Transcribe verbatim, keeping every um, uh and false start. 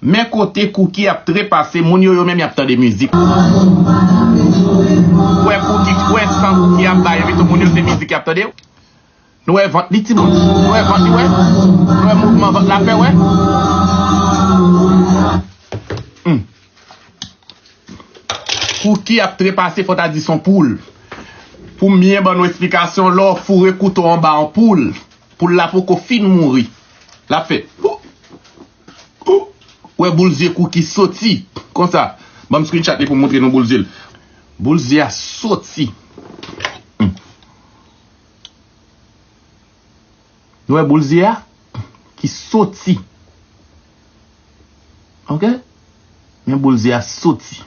Men kote Cookie ap trepase, moun yo, yo menm y ap tande mizik. Ou wè Cookie, ou wè san Cookie ap bay yo, epi tout moun yo se mizik y ap tande yo. Nou wè vant li, timoun. Nou wè vant li, wè. Nou wè mouvman vant la fè, wè. Hmm. Cookie ap trepase, fò ta di son poul. Pou m byen ban nou esplikasyon, lè w foure kouto anba yon poul, poul la poko fin mouri. L ap fè. Ou wè boul zye Cookie soti. Konsa. Ban m screenshot li pou m montre nou boul zye l. Boul zye a soti. Hmm. Nou wè boul zye a ki soti. Ok? Men boul zye a soti.